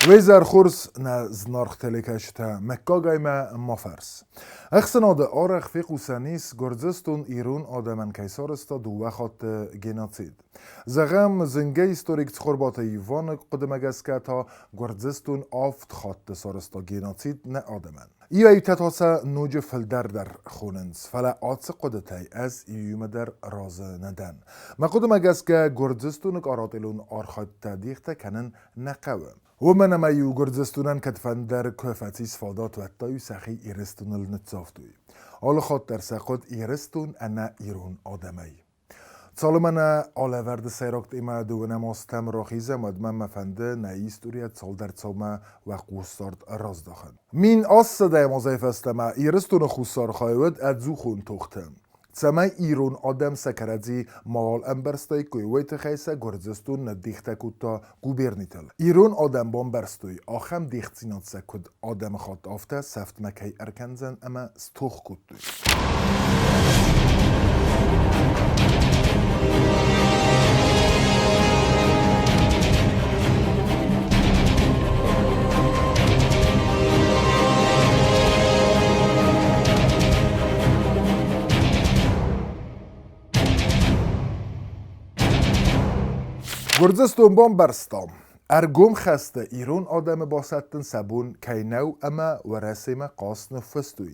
Уе хорз нӕ зынаргъ телекӕсджытӕ, мыггагӕй мӕ ма фӕрс. Ӕхсӕнады арӕх фехъусӕн ис, Гуырдзыстон ирон адӕмӕн кӕй сарӕзта дыууӕ хатты геноцид. Зӕгъӕм, зынгӕ историк Цхуырбаты Иваны хъуыдымӕ гӕсгӕ та Гуырдзыстон авд хатты сарӕзта геноцид нӕ адӕмӕн. Иуӕй-иутӕ та сӕ ноджы фылдӕр дӕр хонынц, фӕлӕ ацы хъуыдытӕй ӕз иумӕ дӕр разы нӕ дӕн. Мӕ хъуыдымӕ гӕсгӕ, Гуырдзыстоны къарателон архайдтӕ дихтӕ кӕнын нӕ хъӕуы. Уымӕн ӕмӕ-иу Гуырдзыстонӕн кӕдфӕндӕр куы фӕцис фадат, уӕд та-иу сӕхи Ирыстоныл ныццавтой. Алы хатт дӕр сӕ хъуыд Ирыстон ӕнӕ ирон адӕмӕй. Цалынмӕ нӕ алӕвӕрды сӕйраг темӕ дыууынӕм азтӕм рахизӕм, уӕдмӕ мӕ фӕнды нӕ историйӕ цалдӕр цаумӕ уӕ хъусдард раздахын. 1100 азӕй фӕстӕмӕ Ирыстоны хуссар хай уыд ӕдзухон тохты. Цӕмӕй ирон адӕм сӕ кӕрӕдзи мауал ӕмбӕрстаиккой, уый тыххӕй сӕ Гуырдзыстон ныддихтӕ кодта губернитыл. Ирон адӕм бамбӕрстой, ахӕм дихдзинад сӕ куыд адӕмыхатт, афтӕ сӕфтмӕ кӕй ӕркӕндзӕн ӕмӕ стох кодтой. Гуырдзыстон бамбӕрста, ӕргом хӕсты ирон адӕмы басӕттын сӕ бон кӕй нӕу ӕмӕ Уӕрӕсемӕ хъаст ныффыстой.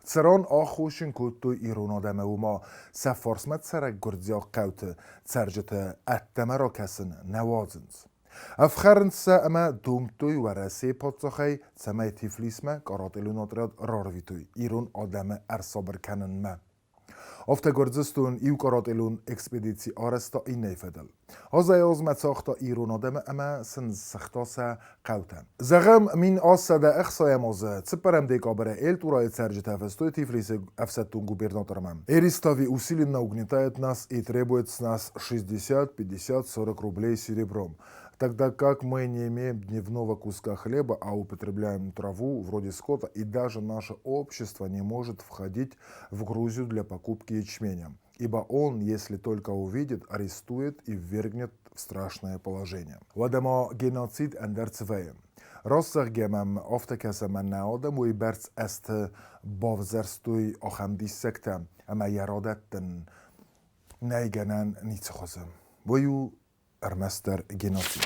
Цыран аххосджын кодтой ирон адӕмы, ома сӕ фарсмӕ цӕрӕг гуырдзиаг хъӕуты цӕрджыты ӕддӕмӕ ракӕсын нӕ уадзынц. Ӕфхӕрынц сӕ ӕмӕ домдтой Уӕрӕсейы паддзахӕй, цӕмӕй Тифлисмӕ карателон отряд рарвитой ирон адӕмы ӕрсабыр кӕнынмӕ. Афтӕ Гуырдзыстон иу карателон экспедици арӕзта иннӕйы фӕдыл. Азӕй-азмӕ цагъта ирон адӕмы ӕмӕ сын сыгъта сӕ хъӕутӕ. Зӕгъӕм, 1160 азы цыппӕрӕм декабры Эльтурайы цӕрджытӕ фыстой Тифлисы ӕфсӕддон губернатормӕ. Эристави усиленно угнетает нас и требует с нас 60, 50, 40 рублей серебром, тогда как мы не имеем дневного куска хлеба, а употребляем траву вроде скота, и даже наше общество не может входить в Грузию для покупки ячменя, ибо он, если только увидит, арестует и ввергнет в страшное положение. Уӕдӕ ма геноцид ӕндӕр цы вӕййы? Раст зӕгъгӕ мӕм афтӕ кӕсы, ӕмӕ нӕ адӕм уыйбӕрц ӕзты бавзӕрстой ахӕм диссӕгтӕ, ӕмӕ йӕ радӕттын нӕй гӕнӕн ницы хуызы. Уый у ӕрмӕстдӕр геноцид.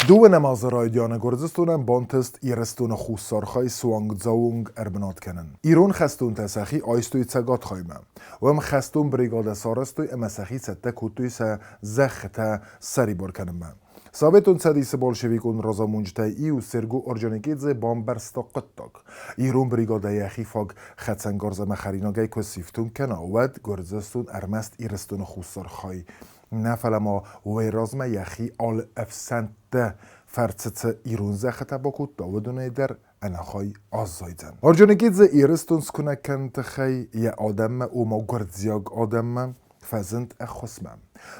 Дыууӕ намазы райдианы Гуырдзыстонӕн бантыст Ирыстоны хуссар хай суанг-дзӕуынг ӕрбынат кӕнын. Ирон хӕстонтӕ сӕхи айстой цӕгат хаймӕ. Уым хӕстон бригадӕ сарӕзтой ӕмӕ сӕхи цӕттӕ кодтой сӕ зӕххытӕ ссӕрибар кӕнынмӕ. Советон Цӕдисы большевикон разамонджытӕй иу Серго Орджоникидзе бамбӕрста хъуыддаг. Ирон бригадӕ йӕхи фаг хӕцӕнгарз ӕмӕ хӕринагӕй куы сифтонг кӕна, уӕд Гуырдзыстон ӕрмӕст Ирыстоны хуссар хай нӕ, фӕлӕ ма уый размӕ йӕхи алы ӕфсӕнтты фӕрцы цы ирон зӕххытӕ бакодта, уыдонӕй дӕр ӕнӕхай аззайдзӕн. Орджоникидзе Ирыстон скуынӕг кӕныны тыххӕй йӕ адӕммӕ, ома гуырдзиаг адӕммӕ, фӕзынд ӕххуысмӕ.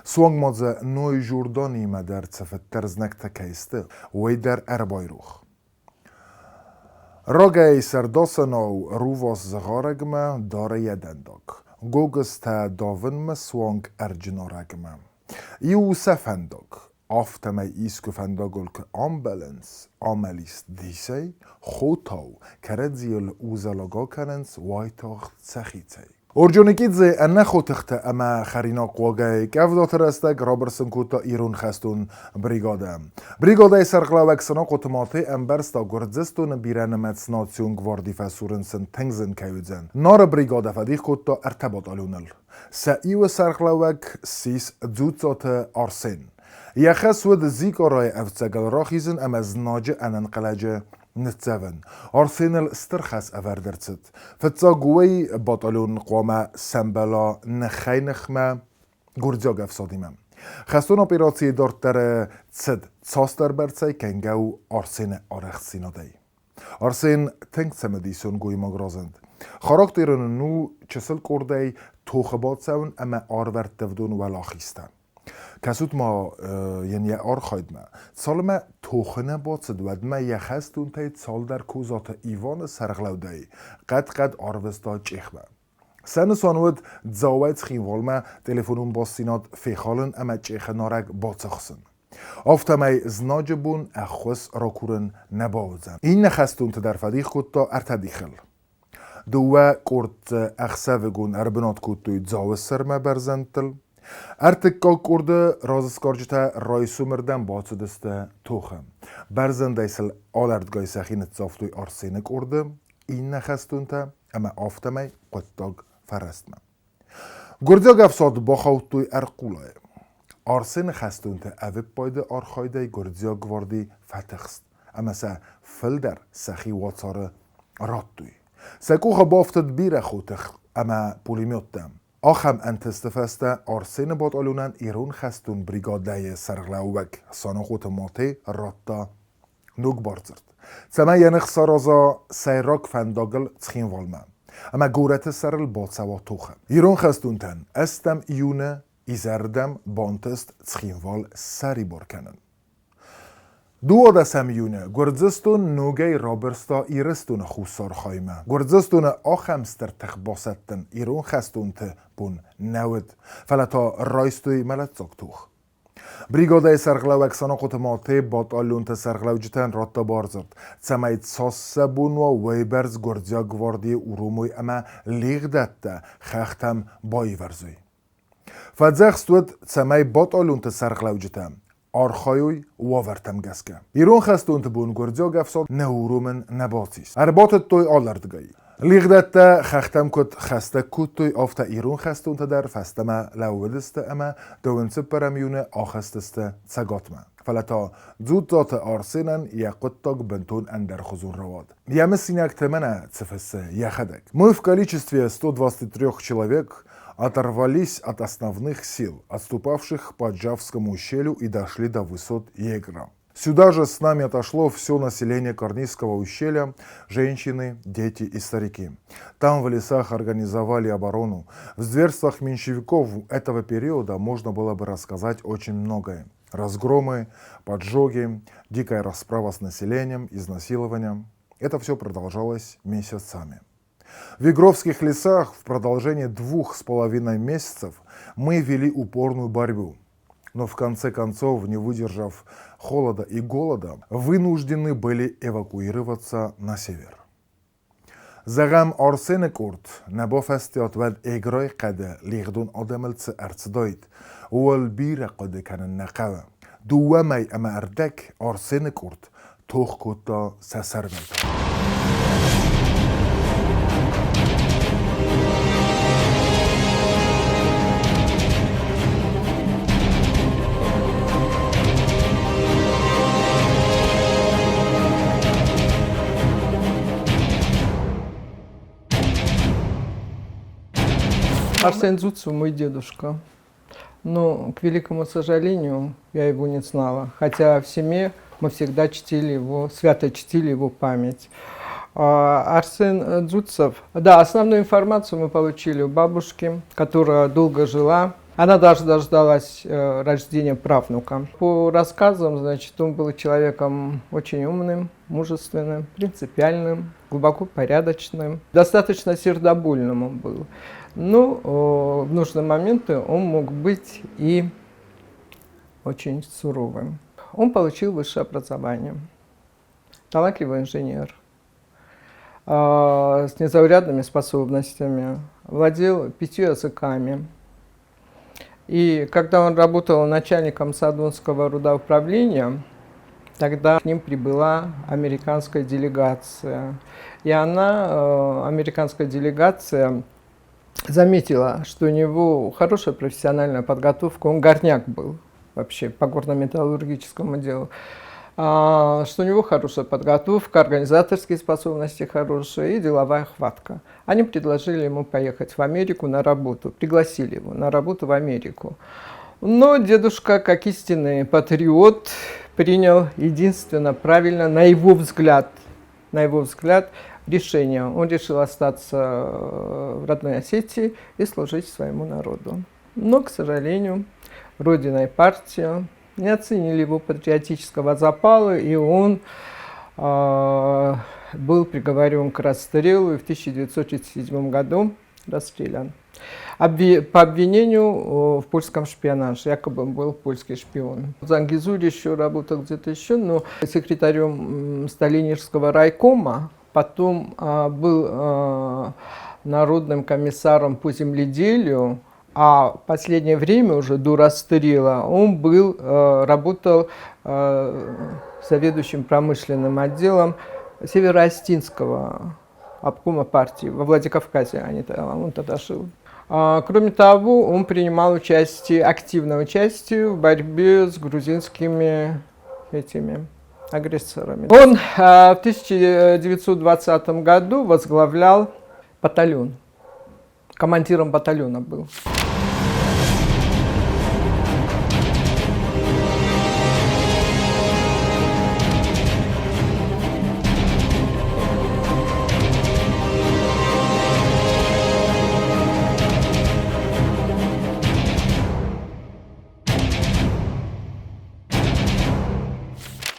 Суанг ма дзы Ной Жорданимӕ дӕр цыфыддӕр знӕгтӕ кӕй сты, уый дӕр ӕрбайрох. Рагӕй сӕрдасӕнау рувас зыгъарӕгмӕ дары йӕ дӕндаг. Гогызтӕ давынмӕ суанг ӕрджынарӕгмӕ. Иу сӕ фӕндаг, афтӕмӕй искуы фӕндагыл куы амбӕлынц, амӕлис дисӕй, хотау, кӕрӕдзийыл узӕлӕг акӕнынц уайтагъд сӕхицӕй. Орджоникидзе ӕнӕхотыхтӕ ӕмӕ хӕринагхъуагӕй къӕвдаты рӕстӕг рабырсын кодта ирон хӕстон бригадӕ. Бригадӕйы сӕргълӕууӕг Санахъоты Мате ӕмбӕрста Гуырдзыстоны бирӕнымӕц национ гварди фӕсурын сын тынг зын кӕй уыдзӕн. Нары бригадӕ фӕдих кодта ӕртӕ батальоныл. Сӕ иуы сӕргълӕууӕг ссис Дзуццаты Арсен. Йӕ хӕс уыд Зикъорайы ӕфцӕгыл рахизын ӕмӕ знаджы ӕнӕнхъӕлӕджы ныццӕвын. Арсеныл стыр хӕс ӕвӕрд ӕрцыд. Фыццаг уый батальон хъуамӕ сӕмбӕла ныхӕй-ныхмӕ гуырдзиаг ӕфсадимӕ. Хӕстон операцийы дарддӕры цыд цасдӕрбӕрцӕй кӕнгӕ у Арсены арӕхстдзинадӕй. Арсен тынг цымыдисон гоймаг разынд. Характерон ын у чысыл къордӕй тохы бацӕуын ӕмӕ арвӕрттывдон уӕлахизтӕ. Кӕсут ма йын йӕ архайдмӕ. Цалынмӕ тохы нӕ бацыд, уӕдмӕ йӕ хӕстонтӕй цалдӕр Козаты Иваны сӕргълӕудӕй хъӕд-хъӕд арвыста Чъехмӕ. Сӕ нысан уыд Дзауӕй Цхинвалмӕ телефонон бастдзинад фехалын ӕмӕ Чъехы нарӕг бацахсын. Афтӕмӕй знаджы бон ӕххуыс ракурын нӕ бауыдзӕн. Иннӕ хӕстонты дӕр фӕдих кодта ӕртӕ дихыл. Дыууӕ къорд ӕхсӕвыгон ӕрбынат кодтой Дзауы сӕрмӕ бӕрзӕндтыл. Ӕртыккаг къорды разысгарджытӕ райсомырдӕм бацыдысты тохы. Бӕрзӕндӕй сыл алӕрдгай сӕхи ныццавтой Арсены къорды иннӕ хӕстонтӕ ӕмӕ афтӕмӕй хъуыддаг фӕрӕстмӕ. Гуырдзиаг ӕфсад бахаудтой ӕрхъулайы. Арсены хӕстонтӕ ӕвиппайды архайдӕй гуырдзиаг гварди фӕтыхст ӕмӕ сӕ фылдӕр сӕхи уацары радтой. Сӕ къухы бафтыд бирӕ хотых ӕмӕ пулеметтӕ. Ахӕм ӕнтысты фӕстӕ Арсены батальонӕн ирон хӕстон бригадӕйы сӕргълӕууӕг Санахъоты Мате радта ног бардзырд, цӕмӕй йӕ ных сараза сӕйраг фӕндагыл Цхинвалмӕ ӕмӕ горӕты сӕрыл бацӕуа тохы. Ирон хӕстонтӕн ӕстӕм июны изӕрдӕм бантыст Цхинвал ссӕрибар кӕнын. Дыууадӕсӕм июны Гуырдзыстон ногӕй рабырста Ирыстоны хуссар хаймӕ. Гуырдзыстоны ахӕм стыр тых басӕттын ирон хӕстонты бон нӕ уыд, фӕлӕ та райстой мӕлӕтдзаг тох. Бригадӕйы сӕргълӕууӕг Санахъоты Мате батальонты сӕргълӕуджытӕн радта бардзырд, цӕмӕй цас сӕ бон уа, уӕйбӕрц гуырдзиаг гвардийы уромой ӕмӕ лигъдӕттӕ хӕхтӕм баивӕрзой. Фӕдзӕхст уыд, цӕмӕй батальонты сӕргълӕуджытӕ архайой уавӕртӕм гӕсгӕ. Ирон хӕстонты бон гуырдзиаг ӕфсад нӕ уромын нӕ бацис. Ӕрбатыдтой алӕрдыгӕй. Лигъдӕттӕ хӕхтӕм куыд хӕстӕг кодтой, афтӕ ирон хӕстонтӕ дӕр фӕстӕмӕ лӕууыдысты ӕмӕ дыууын цыппӕрӕм июны ахызтысты Цӕгатмӕ. Фӕлӕ та Дзуццаты Арсенӕн йӕ хъуыддаг бынтон ӕндӕрхуызон рауад. Йӕ мысинӕгтӕ мӕнӕ цы фыссы йӕхӕдӕг. Мы в количестве 123 человек оторвались от основных сил, отступавших по Джавскому ущелью и дошли до высот Егра. Сюда же с нами отошло все население Корнийского ущелья, женщины, дети и старики. Там в лесах организовали оборону. В зверствах меньшевиков этого периода можно было бы рассказать очень многое. Разгромы, поджоги, дикая расправа с населением, изнасилования. Это все продолжалось месяцами. В Игровских лесах в продолжение 2,5 месяцев мы вели упорную борьбу. Но в конце концов, не выдержав холода и голода, вынуждены были эвакуироваться на север. Зӕгъӕм, Арсены къорд нӕ бафӕстиат уӕд Эграйы хъӕды лигъдон адӕмыл цы ӕрцыдаид, ууыл бирӕ хъуыды кӕнын нӕ хъӕуы. Дыууӕ мӕй ӕмӕ ӕрдӕг Арсены къорд тох кодта сӕ сӕрвӕлтау. Арсен Дзуцев мой дедушка. Но, к великому сожалению, я его не знала. Хотя в семье мы всегда чтили его, свято чтили его память. Арсен Дзуцев, да, основную информацию мы получили у бабушки, которая долго жила. Она даже дождалась рождения правнука. По рассказам, значит, он был человеком очень умным, мужественным, принципиальным, глубоко порядочным. Достаточно сердобольным он был. Но в нужные моменты он мог быть и очень суровым. Он получил высшее образование. Талантливый инженер с незаурядными способностями, владел 5 языками. И когда он работал начальником Садонского рудоуправления, тогда к ним прибыла американская делегация. И она, американская делегация, заметила, что у него хорошая профессиональная подготовка, он горняк был вообще по горно-металлургическому делу, что у него хорошая подготовка, организаторские способности хорошие и деловая хватка. Они предложили ему поехать в Америку на работу, пригласили его на работу в Америку. Но дедушка, как истинный патриот, принял единственно правильно, на его взгляд, решение. Он решил остаться в родной Осетии и служить своему народу. Но, к сожалению, Родина и партия не оценили его патриотического запала, и он был приговорен к расстрелу и в 1937 году расстрелян. По обвинению в польском шпионаже, якобы он был польский шпион. В Зангезуре еще работал где-то еще, но секретарем Сталинирского райкома, потом был народным комиссаром по земледелию, а в последнее время, уже до расстрела, он работал заведующим промышленным отделом Североостинского обкома партии во Владикавказе, он тогда жил. Кроме того, он принимал активное участие в борьбе с грузинскими этими агрессорами. Он в 1920 году возглавлял батальон, командиром батальона был.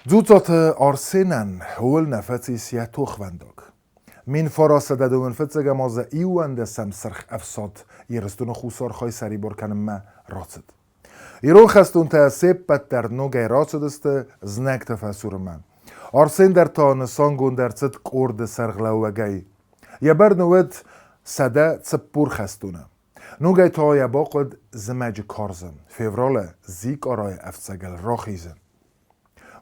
Дзуццаты Арсенӕн ууыл нӕ фӕцис йӕ тохвӕндаг. 1925 азы 11 Сырх Ӕфсад Ирыстоны хуссар хай сӕрибар кӕнынмӕ рацыд. Ирон хӕстонтӕ се ппӕт дӕр ногӕй рацыдысты знӕгты фӕсурынмӕ. Арсен дӕр та нысангонд ӕрцыд къорды сӕргълӕууӕгӕй. Йӕ бӕрны уыд 140 хӕстоны. Ногӕй та йӕ бахъуыд зымӕджы карзы, февралы Зикъарайы ӕфцӕгыл рахизын.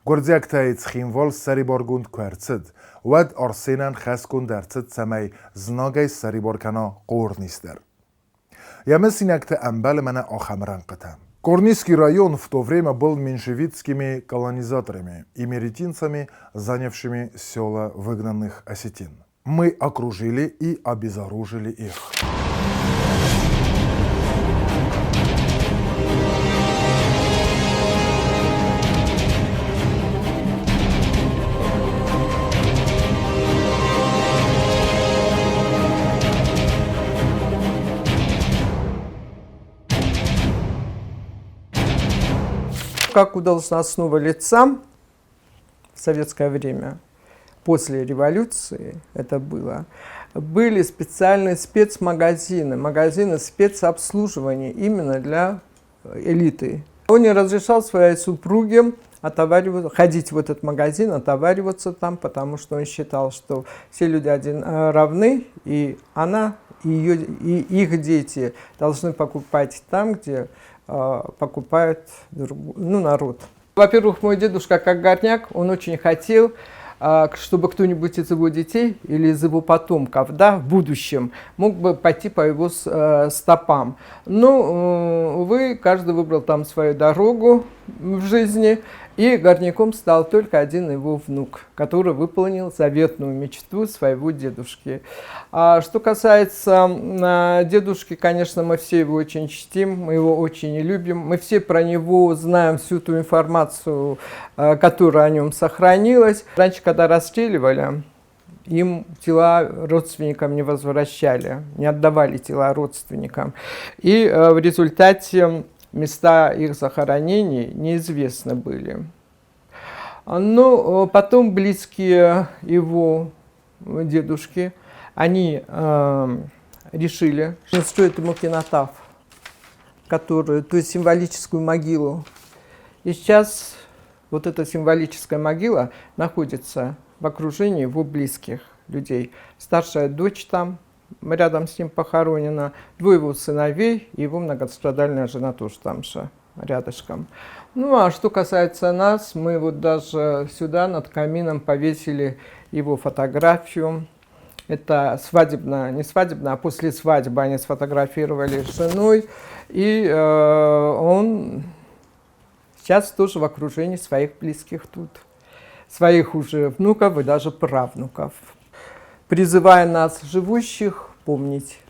Гуырдзиӕгтӕй Цхинвал ссӕрибаргонд куы ӕрцыд, уӕд Арсенӕн хӕсгонд ӕрцыд, цӕмӕй знагӕй ссӕрибар кӕна Хъорнис дӕр. Йӕ мысинӕгты ӕмбӕлы мӕнӕ ахӕм рӕнхъытӕ. Корнийский район в то время был меньшевистскими колонизаторами и меретинцами, занявшими села выгнанных осетин. Мы окружили и обезоружили их. Как у должностного лица в советское время, после революции это было, были специальные спецмагазины, магазины спецобслуживания именно для элиты. Он не разрешал своей супруге ходить в этот магазин, отовариваться там, потому что он считал, что все люди равны, и она, и ее, и их дети должны покупать там, где покупают народ. Во-первых, мой дедушка, как горняк, он очень хотел, чтобы кто-нибудь из его детей или из его потомков, да, в будущем мог бы пойти по его стопам. Но, увы, каждый выбрал там свою дорогу в жизни, и горняком стал только один его внук, который выполнил заветную мечту своего дедушки. А что касается дедушки, конечно, мы все его очень чтим, мы его очень любим, мы все про него знаем всю ту информацию, которая о нем сохранилась. Раньше, когда расстреливали, им тела родственникам не возвращали, не отдавали тела родственникам. И в результате места их захоронений неизвестны были. Но потом близкие его дедушки, они решили, что строят ему кенотаф, то есть символическую могилу. И сейчас вот эта символическая могила находится в окружении его близких людей. Старшая дочь там рядом с ним похоронена, двое его сыновей и его многострадальная жена тоже там же рядышком. Ну а что касается нас, мы вот даже сюда над камином повесили его фотографию. Это свадебная, не свадебная, а после свадьбы они сфотографировали с женой. И он сейчас тоже в окружении своих близких тут, своих уже внуков и даже правнуков. Призывая нас, живущих, помнить,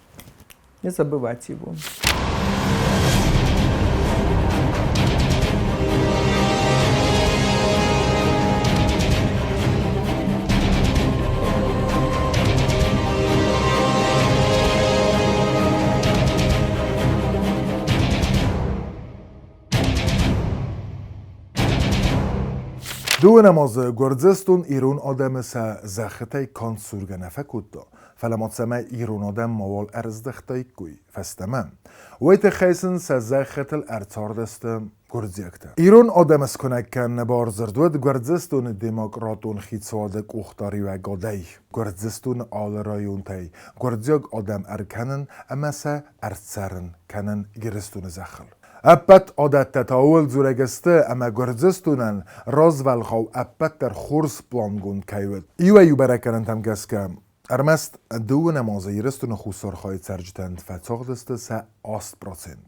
не забывать его. Дыууынӕм азы Гуырдзыстон ирон адӕмы сӕ зӕххытӕй канд сургӕ нӕ фӕкодта, фӕлӕ ма цӕмӕй ирон адӕм мауал ӕрыздӕхтаиккой фӕстӕмӕ, уый тыххӕй сын сӕ зӕххытыл ӕрцардысты гуырдзиӕгтӕ. Ирон адӕмы скуынӕг кӕныны бардзырд уыд Гуырдзыстоны демократон хицауады къухдариуӕгадӕй. Гуырдзыстоны алы районтӕй гуырдзиаг адӕм ӕркӕнын ӕмӕ сӕ ӕрцӕрын кӕнын Ирыстоны зӕххыл. Ӕппӕт адӕттӕ та ууыл дзурӕг сты, ӕмӕ Гуырдзыстонӕн развӕлгъау ӕппӕт дӕр хорз плангонд кӕй уыд. Иуӕй-иу бӕрӕггӕнӕнтӕм гӕсгӕ, ӕрмӕст дыууынӕм азы Ирыстоны хуссар хайы цӕрджытӕн фӕцагъдысты сӕ 8%.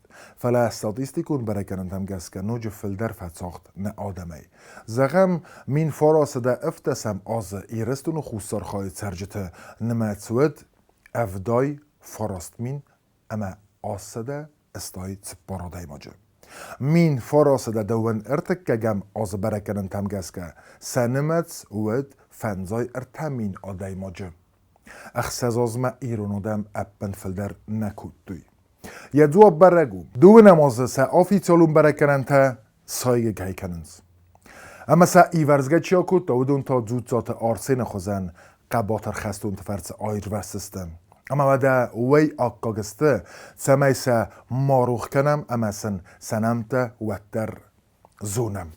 Фӕлӕ статистикон бӕрӕггӕнӕнтӕм гӕсгӕ ноджы фылдӕр фӕцагъд нӕ адӕмӕй. Зӕгъӕм, 1917 азы Ирыстоны хуссар хайы цӕрджыты нымӕц уыд 79 000 ӕмӕ 884 адӕймаджы. 1923 азы бӕрӕггӕнӕнтӕм гӕсгӕ сӕ нымӕц уыд 53 000 адӕймаджы. Ӕхсӕз азмӕ ирон адӕм ӕппын фылдӕр нӕ кодтой. Йӕ дзуапп бӕрӕг у. Дыууынӕм азы сӕ официалон бӕрӕггӕнӕнтӕ сайгӕ кӕй кӕнынц. Ӕмӕ сӕ ивӕрзгӕ чи акодта, уыдон та Дзуццаты Арсены хуызӕн хъӕбатыр хӕстонты фӕрцы аирвӕзтысты. Ӕмӕ уӕдӕ уый аккаг сты, цӕмӕй сӕ ма рох кӕнӕм ӕмӕ сын сӕ нӕмттӕ уӕддӕр зонӕм.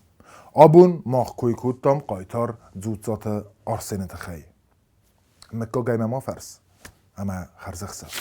Абон мах кой кодтам хъайтар Дзуццаты Арсены тыххӕй. Мыггагӕй мӕ ма фӕрс, ӕмӕ хӕрзӕхсӕв.